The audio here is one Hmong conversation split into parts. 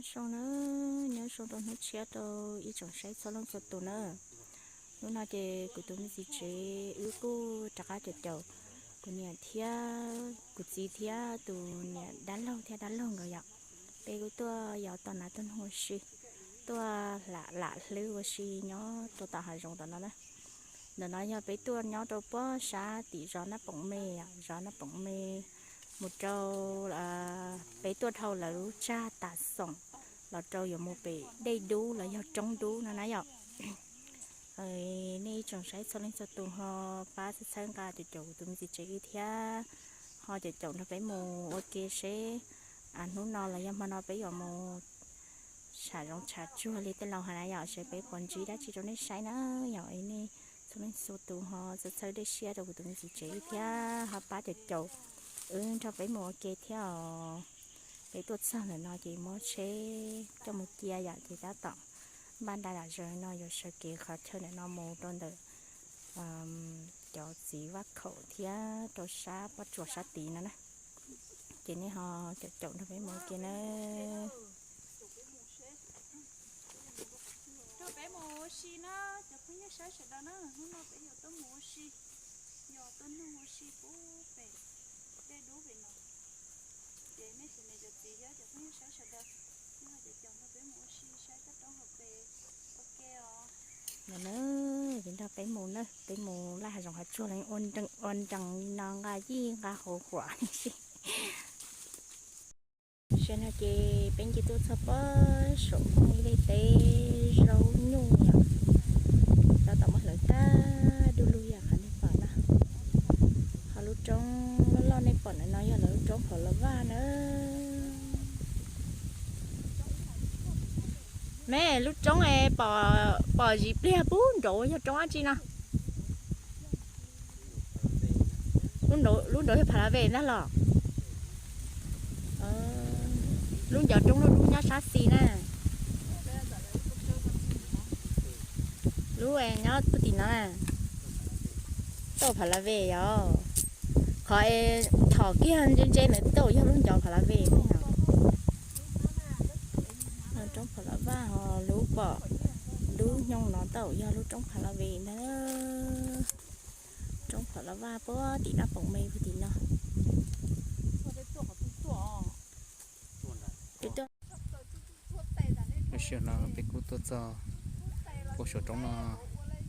Zoo na, nyob zoo rau hnub tshiab rau ib tsoom saib txhua leej txhua tus na. Hnub no ces kuv tus me txiv tsev wb kuj rov qab caum caum kuv niam thiab kuv txiv thiab tus niam dab laug thiab dab laug nkawd yom. Peb kuj tuaj yos tom nav tuaj nug ua si, tuaj lam hlwb ua si nyob rau tom hav zoov tom no na. Ntawm no yog peb tuaj nyob rau puag sab tim zos Naj Poom Me, zos Naj Poom Me mus rau, peb tuaj dhau lawv lub tsag Tas Xoom los rau yuav mus pem dej dub los yog roob dub no na yom. Nej ib tsoom saib txhua leej txhua tus ho pab txhawb txhawb nqa caum caum kuv tus me txiv tsev wb thiab, ho caum caum nrog peb mus ua ke seb hnub no los yog hmo no peb yuav mus tshav zoov tshav tsuag li tej laus hais na yom, seb peb puas ntsib dab tsi rau nej saib na yom. Nej txhua leej txhua tus ho txhawb txhawb dej siab rau kuv tus me txiv tsev wb thiab ho pab caum caum wb nrog peb mus ua ke thiab os. Peb tuaj txog ntawm no ces muab tsheb coj mus cia yom, ces tab tom npaj nra dam zaws no yuav sawv kev qhov chaw ntawm no mus rau ntawm cov txiv vaj khaum thiab rau sab pob tsuas sab tid no na. Ces nej ho caum caum nrog peb mus ua ke na. Nrog peb mus ua si na cov phooj ywg saib sawv daws na, hnub no peb yuav tuaj mus ua si, yog tuaj nug ua si puag pem dej dub pem no. Ces nej tsis niam cov txiv thiab cov phooj ywg saib sawv daws, nej ho caum caum nrog peb mus ua si saib toj roob hauv pes ua ke os. Ntawm na, ces nrog peb mus na, peb mus laj hav zoov hav tsuag los ua nrees li no nqa yij nqa hauv huam li si. Tam sim no ces peb nce tuaj txog pob saum ib daim teb zaub nyuj yom, tab tom muab hlawv tag du lug yam qhov nej pom no. Ho lub roob loj loj nej pom ntawm no yog lawv lub roob Phav Las Vaj na. Me, lub roob es pom zis pliag pub nraud yog roob dab tsi no? Lub nraud yog Phav Las Vej ntag los? Lub ncov roob lub dub nyob sab xis na. Lub nyob puag tim no na. Tau Phav Las Vej yom. Qhov thom kiag ntse ntse ntawd tau yog lub ncov Phav Las Vej. Roob Phav Las Vaj ho lub pom lub nyoog no tau yog lub roob Phav Las Vej ntag. Roob Phav Las Vaj puag tim Naj Poom Me puag tim no. Lub sij hawm no peb kuj tuaj txog puag saum roob no,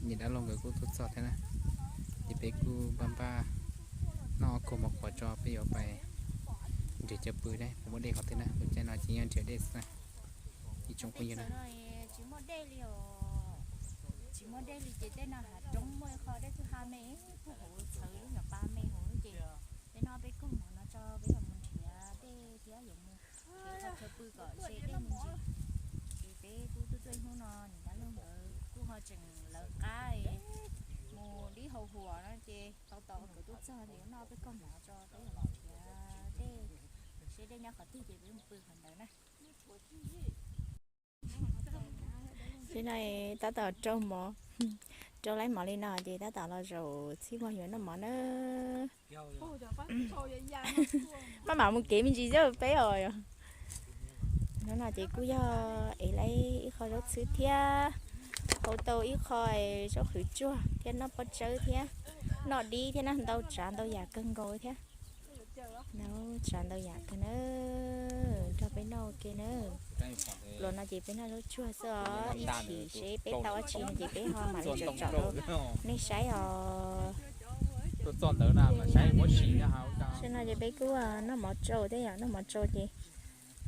niam dab laug nkawd kuj tuaj txog thiab na. Ces peb kuj npaj npaj noj ob kag mov qhuav tso peb yuav pais nrhiav chaw pw ne, puas muaj dej qhov twg na, lub caij no ces yeej nrhiav dej xwb na. Ib tsoom phooj ywg na, tsis muaj dej li os. Tsis muaj dej li ces tej no hav roob muaj ib qho dej twb ha me puag hauv txhawv lub nyuam pas me hauv ces peb noj peb kag mov no tso peb yuav mus nrhiav dej thiab yuav mus nrhiav qhov chaw pw kom ze dej me ntsis. Ces peb kuj tuaj tuaj ib hnub no niam dab laug nkawd kuj ho tseem lawv qab mus dib hau huam no ces tau tau nkawd tuaj txog ces noj peb kag mov tso peb yuav mus nrhiav dej seb dej nyob qhov twg ces peb mus pw qhov ntawd na. Ces no tab tom rau mov, rau laib mov li no ces tab tom los zaum txhib muag yuav noj mov na. Maj mam mus kev me ntsis xwb peb os. Hnub no ces kuj yog ev laib ib qho zaub txhwb thiab hau tau ib qho zaub qhwv tsuag thiab noj pob tsawb thiab noj dib thiab na, ntau tsav ntau yam kawg nkaus thiab. Noj tsav ntau yam kawg na, nrog peb noj ua ke na. Pluas no ces peb noj zaub tsuag xwb os, ib chim seb peb tau dab tsi no ces peb ho mam li tsom tsom rau nej saib os. Tam sim no ces peb kuj noj mov tsau thiab yom, noj mov tsau ces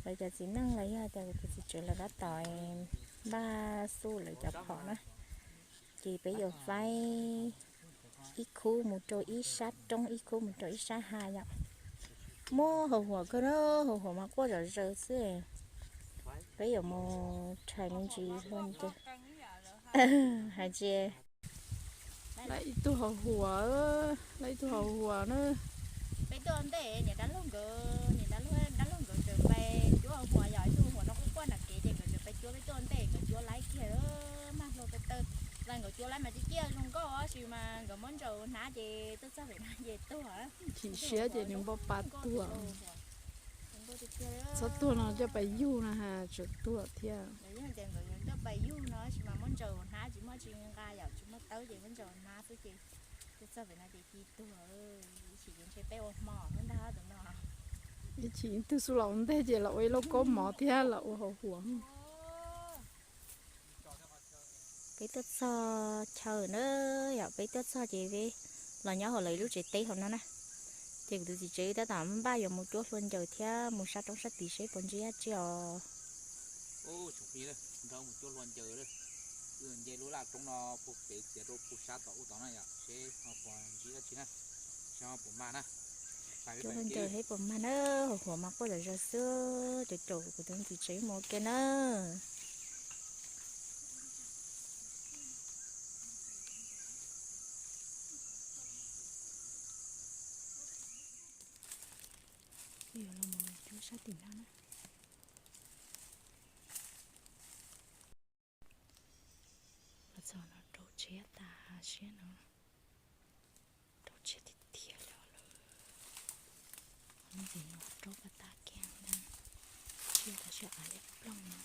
lawv cov txiv neej los yog tias kuv tus txiv tsev lawv tab tom npaj xub lawv cov phom na. Ces peb yuav faib ib khub mus rau ib sab roob, ib khub mus rau ib sab hav yom. Muab hau huam kawg na, hau huam mas quaj zom zaws xwb. Peb yuav mus rhais me ntsis hlua ntawd. Hais tias lawv ib tug hau huam, lawv ib tug hau huam na. Peb tuaj ntej niam dab laug nkawd, niam dab laug, dab laug nkawd tseem pais cuab hau huam, yog ib tug hau huam no quaj quaj nram kev ces nkawd tseem pais cuab, peb tuaj ntej nkawd cuab laib kiag, maj hlua taw taw. Los nkawd cuab laib mas ciaj ciaj zoo nkauj tab sis mas nkawd muab ntsaum hnab ces tuaj txog pem no ces tuag. Chim siab ces nws npau pa tuag. Txhob tuag no coj pais yug na ha, tseem tuag thiab. Coj pais yug no tsis mas muab ntsaws hnab, tsis muaj tsis nqa yom, tsis muaj tawb ces muab ntsaws hnab xwb ces tuaj txog pem no ces ci tuag. Ib chim ces ntshe peb ua hmo ntag tus no. Ib chim twg xub los ua ntej ces los ua ib lauj kaub mov thiab los ua hauv huam. Peb tuaj txog chaw na, yog peb tuaj txog ces peb los nyob hauv lawv lub tsev teb hauv no na. Ces kuv tus txiv tsev tab tom npaj yuav mus cuab hlua ncaws thiab mus sab roob sab tid seb puas ntsib dab tsi os. Mus cuab hlua ncaws, nce lub laj roob no puag pem txiav rau puag sab tom ub tod na yom, seb ho puas ntsib dab tsi na, seb ho puas mag na. Cuab hlua ncaws seb puas mag na, hauv huam mas quaj zom zaws xwb, caum caum kuv tus txiv tsev mus ua ke na. Yuav los mus cuab sab tim no na. Los txog no rau tshiab tas siab no, rau tshiab tiag tiag li lawm. Qhov no ces nws rau pas tas kiag ntag, tshiab tas siab av liab ploog no.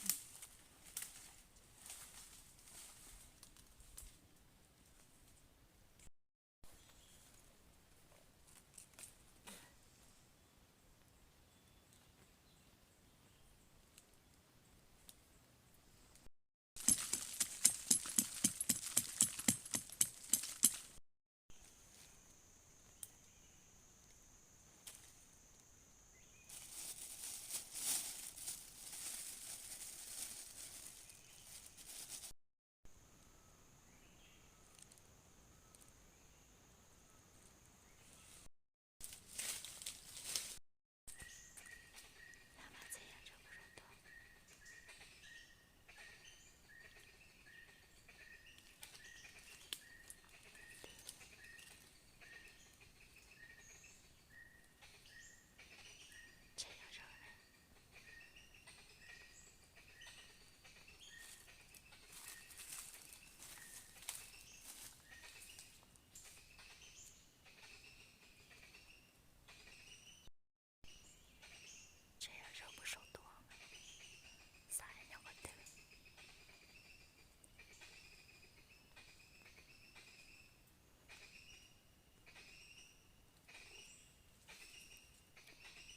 Ntshe zaum puas sau tuaj, xav nyob qhov twg.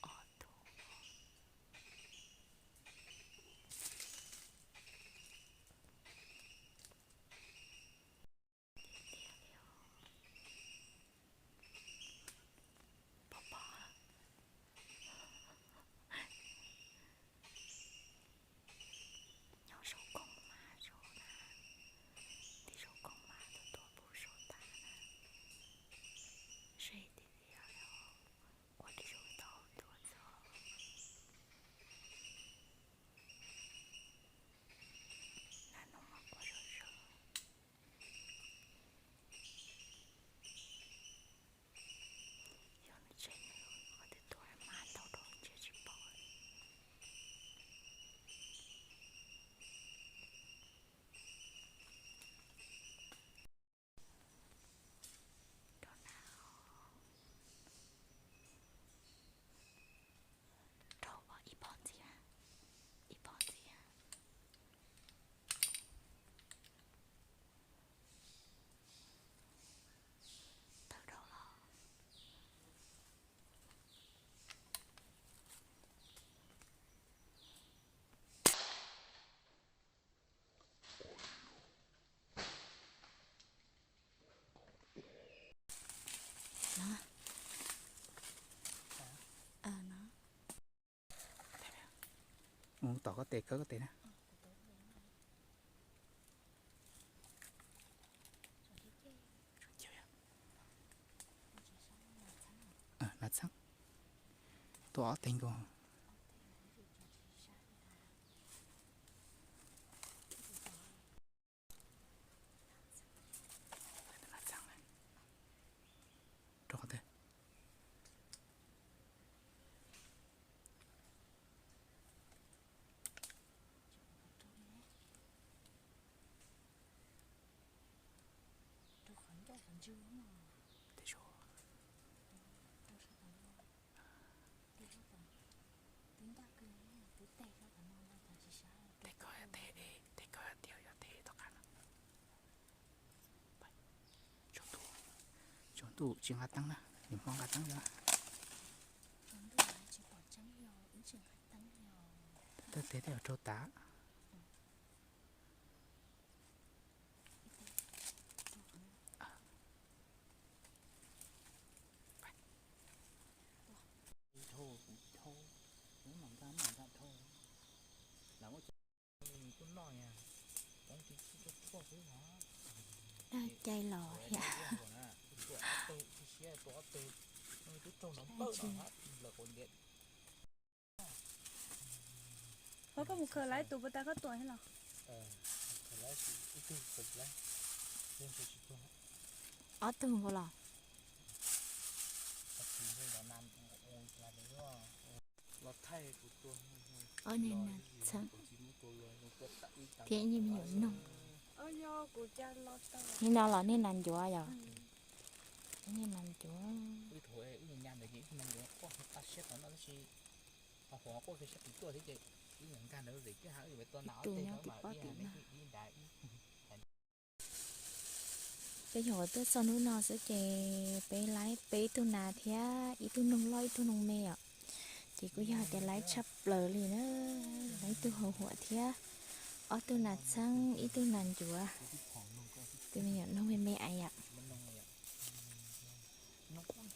Ob tug. Pov pov. Nyob saum koog mas saud na, tim saum koog mas tuaj tuaj puag saud tas na, seb tiag tiag li os, quaj tim saum tau tuaj txog. Nag no mas quaj zom zaws. Yog nws tseg nws qhov twg tuaj mas tau rau ntshe tsis pom li. Rau na, rau ib pob ntxiab, ib pob ntxiab. Tawm dhau los. No. No. Mus tom koj tes, kawb koj tes na. Lav txheeb. Tuaj ob teg nkaus. Rau qhov twg? Tej zaum. Tus tsis nqa teeb na, nws hmo nqa teeb yog. Tag tes tej zaum raug tas. Dag cai los thiab. Ho koj mus khaws lawv tus puas tas koj tuam thiab los? Ob tug nkaus los. Ob niag nas txheeb thiab ib niag me nyuam noog. Nim no los niag nas ncuav yom? Ib niag nas ncuav. Tus no tim pob tim pom. Peb nyuam qhuav tuaj txog hnub no xwb ces peb laib peb ib tug nas thiab ib tug noog loj ib tug noog me os. Ces kuj yog tias laib tshaj plaws li na, laib ib tug hau huam thiab ob tug nas txheeb ib tug nas ncuav, tus me nyuam noog me me ais yom.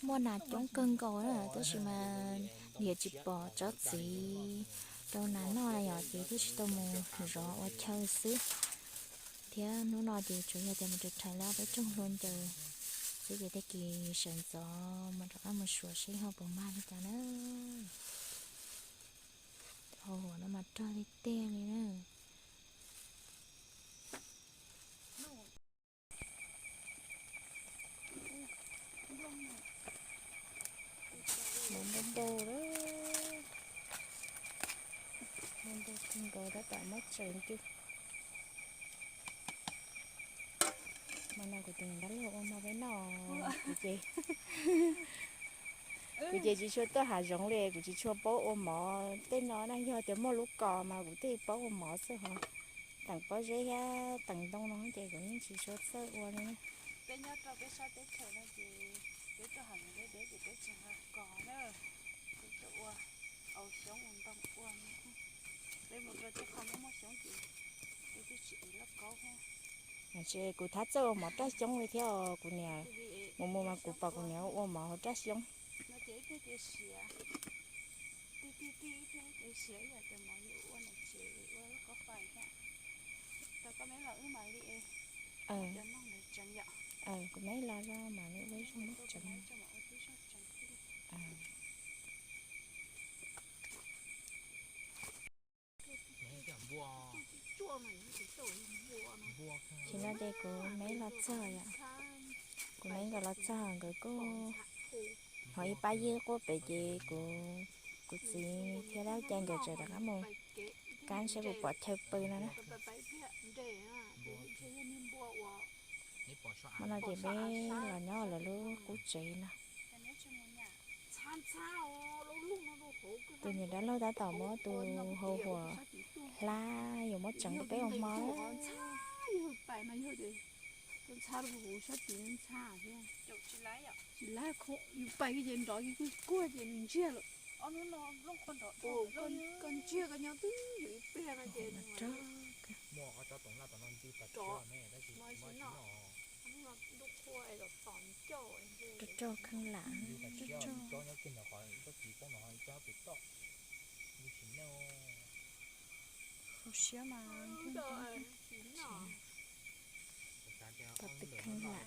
Muaj nas coob kawg nkaus na tab sis mas niam tsis pom tsob txiv rau nas noj na yom, ces thiaj tsis tau mus zov ua chaw xwb. Thiab hnub no ces tsuas yog tias mus rau rhais lawv ob peb rooj hlua ncaws xwb ces tag kis sawv ntxov mus rov qab mus suav seb ho puas mag li cas na. Hau huam no mas rog tiag tiag li na. Ntau ntau lawm, ntau ntau kawg nkaus tab tom muab tsaws ncw. Hmo no kuv tus niam dab laug ua mov peb noj, kuv ces, kuv ces tsis tshua tuaj hav zoov li, kuv tsis tshua paub ua mov tej no na, yog tias muaj lub kos mas kuv thiaj paub ua mov xwb ho. Teem pob zeb thiab teem ntoo no ces kuv yeej tsis tshua txawj ua li. Peb nyob rau peb sab teb chaws no ces peb tuaj hav zoov deb deb ces peb tsis nqa kos na, peb tuaj ua, au xyoob ua ntoo ua. Peb mus rau tej qhov muaj muaj xyoob ces peb twb tsis ev lauj kaub thiab. Kuv thab txawj ua mov raj xyoob li thiab os, kuv niam mus mus mas kuv pom kuv niam ua mov hauv raj xyoob. No ces ib tug ces siav, tig tig tig ib tug ces siav, yog tias mam li ua niam tsev ua lauj kaub fais thiab. Tau koj meb los wb mam li cov noog ntawd tseev yom. Kuv meb los zoo mam li ua ib zog tseev. Tsis no ces kuv meb los txog yom, kuv meb nkawd los txog nkawd kuj hnov ib pab ywg quaj pem ces kuv, kuv txiv thiab dab cai nkawd tseem rov qab mus kab seb puas pom chaw pw no na. Hmo no ces peb los nyob lawv lub qub tsev no. Tus niam dab laug tab tom muab tus hau huam hlab yuav muab tseev rau peb ua hmo. Tsis laib, yus pais ces nrov kuj kuag ces nws ntsiag lawm. Koj ntsiag koj nyob twb yus ib pliag no ces rov. Rau rau kheej lam, rau rau. Hauv siab mas tau pib kheej lam.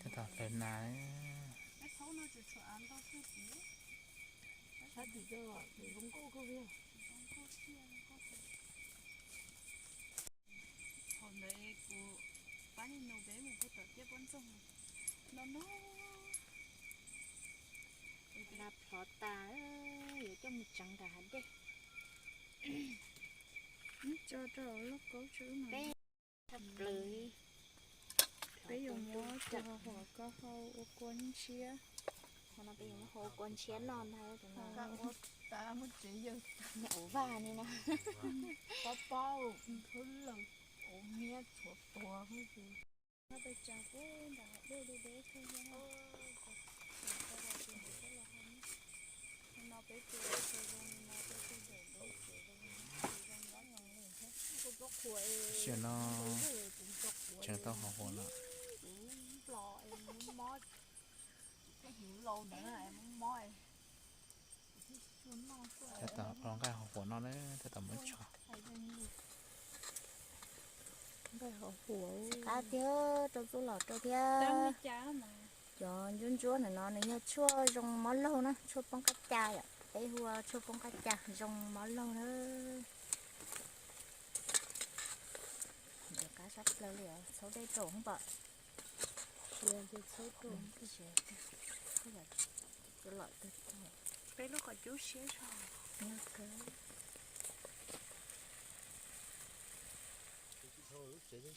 Tab tom hlawv nas. Thaum ntawd kuv pab niag nus peb mus puag tom tiaj pob ntxoog no no. Nas plhov tas, yuav coj mus tseev nram hav dej. Tso rau lauj kaub tso. Peb tshaj plaws li. Peb yuav muab tus hau Huam koj hau ua kua ntshiab. Qhov no peb yuav muab hau ua kua ntshiab noj ntag. Ua tas muab tsev yawg, ua vaj ni no. Pob paub, khawb lawm, ua miab tshuav tuag. Peb tsa kuv nram dej deb deb kawg thiab. No peb tus zoo li no, peb tus daim deb tsev zoo li no, zoo nyob zoo li thiab. Kuv txob qhuav, sim no tseem tau hauv huam no. Nplo es muab mob, kuv hnyuv laus ntawd muab mob. Tab tom ua nqaij hauv huam no na, tab tom muab tso. Nqaij hauv huam qab tiag, rau txuj lom rau thiab. Cov ntsuab ntsuab ntawm no nws yog tshuaj zoo mob laug na, tshuaj poob qab ca yom, peb hu ua tshuaj poob qab ca zoo mob laug na. Qab sab plaws li, txhob dej rau hoob pom. Peb lub qhov cub siab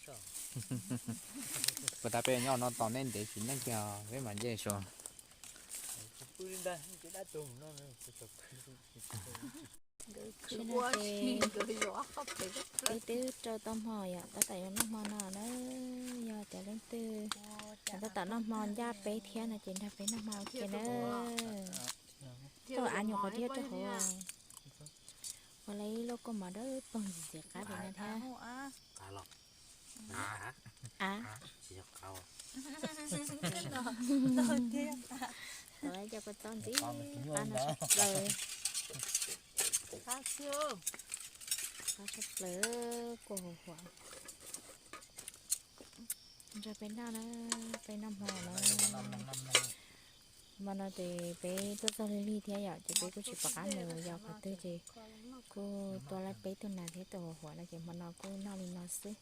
zog. Puas tas peb nyob no tos neb ntev tsis neej kiag peb mam nce saud. Peb twb rau tau hmo yom, tab tom yuav noj hmo no na, yog tias leej twg tab tom noj hmo ncaj peb thiab no ces nrog peb noj hmo ua ke na. Tuaj av nyuam qhuav thiab rau hauv. Ua li ib lub kua mov dawb paug ntxim ntxim qab pem no thiab. Av, cov kua txob ntxim qab no sab plaws, qab sab plaws, kua huam huam. Nrog peb noj na, peb noj hmo na. Hmo no ces peb tuaj txog lig lig thiab yom, ces peb kuj tsis pom qab mus yos qhov twg ces kuj tua laib peb tug nas thiab tus huam huam no ces hmo no kuj noj li no xwb.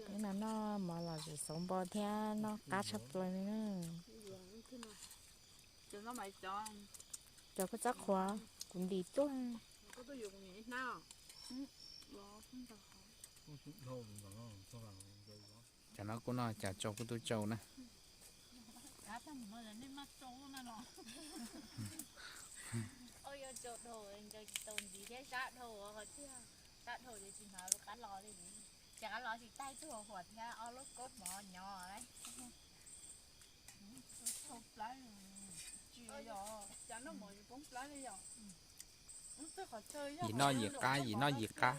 Peb no noj mov lom zem xauv npo thiab noj qab tshaj plaws li na. Cov kua txob qhuav kuv ntim tuaj. Cov no kuj noj, cov tsau kuj tuaj tsau na. Sab dhau ces tsis hnov lub qab los li. Ces qab los tsis taig tug huam thiab ob lub koob mov nyob lawm. Yim noj yim qab, yim noj yim qab.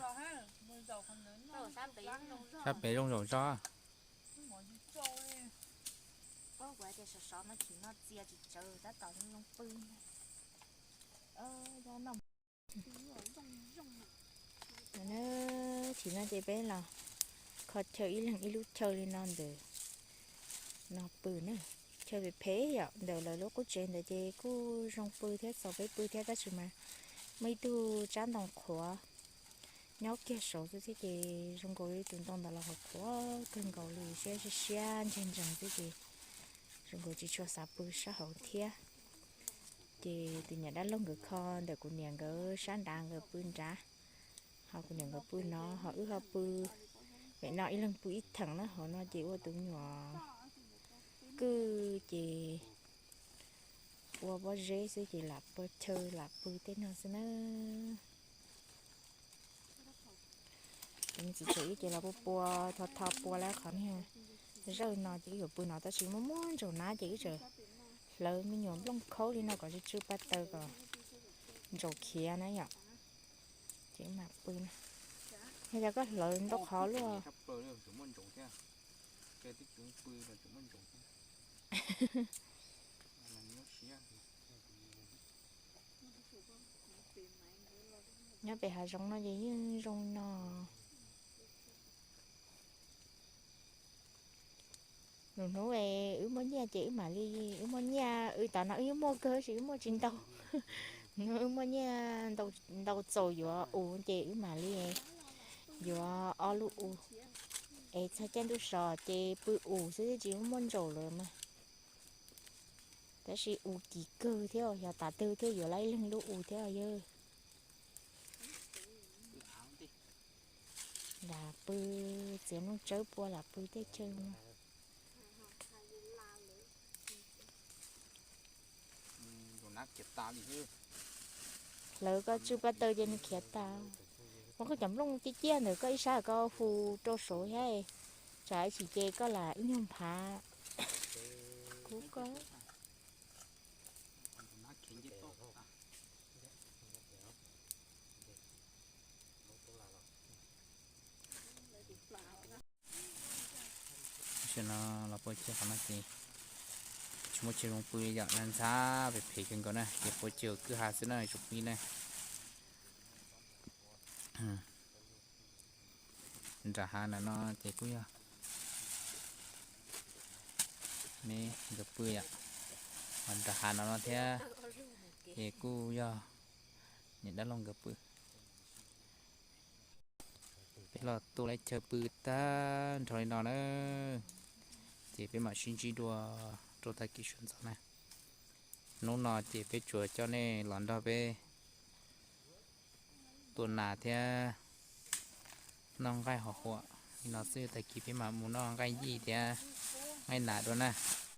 Sab pem zoo zaum zog. Kuv tias sov sov no chim no txia tsis tsawg tab tom zoo pw. Chim no ces peb los kho chaw ib leeg ib lub chaw li no ntawm no pw na. Chaw phem phem yom, ntawm lawv lub qub tsev ntawd ces kuj zoo pw thiab, txaus peb pw thiab, tab sis mas muaj ib tug tsab ntoo qhuav nyob kiag saud xwb thiab ces zoo nkaus li tus ntoo ntawd los qhuav qhuav kawg nkaus li, siab siab siab ntseeg ntseeg xwb ces zoo nkaus tsis tshua xav pw sab hauv thiab. Ces tus niam dab laug nkawd kho ntawm kuv niam nkawd sab nrad, nkawd pw nrad, ho kuv niam nkawd pw no, ho wb ho pw, pem no ib leeg pw ib theem na. Hauv no ces ua tus me nyuam kwj ces ua pob zeb xwb ces lam pua chaw lam pw tej no xwb na. Txiv tsev wb ces los pua pua tho tho pua lawm, qhov niag zawj no ces wb yuav pw no tab sis muaj muaj ntsaum nab ces wb tseem hlawv me nyuam nplooj khaub li no kom tsw tsw pa taws kom ntsaum khiav na yom. Ces wb mam pw na. Yog cov koj hlawv ntau qhov luaj. Nyob pem hav zoov no ces yeej zoo no. Lwm hnub wb muaj nyiaj ces wb mam li, wb muaj nyiaj, wb tom no wb yeej muaj kawg sis wb muaj tsis ntau. Wb muaj nyiaj ntau txaus yuav us ces wb mam li yuav ob lub us. Es txog caij ntuj so ces pw us xwb tsis muaj ntsaum lawm mas. Tab sis us kim kawg thiab, xyov tav twg thiaj yuav lawm ib leeg lub us thiab yawg. Nram pw Ces noj tsawb pua lam pw tej chaw no. Hlawv koj tswj paj taw ces nws khiav tas. Muab koj cov nplooj ciaj ciaj ntawm koj ib sab koj hu rau saud thiab, tsam ib chim ces koj lam ib nyuag nphav kub koj. Tam sim no los pua chaw qhov no ces tsis muaj chaw zoo pw yom, ntxhab phem phem kawg nkaus na, ces pua chaw kwj ha xwb na tsoom phooj ywg na. Nram hav ntawm no ces kuj yog me nkawd pw yom, nram hav no no thiab ces kuj yog niam dab laug nkawd pw. Peb los tu lawv chaw pw tag nrho li no na, ces peb mam sib ntsib dua rau tag kis sawv ntxov na. Hnub no ces peb tsuas coj nej los nrog peb tua nas thiab noj nqaij hos huam li no xwb, tag kis peb mam mus noj nqaij yij thiab nqaij nas dua na.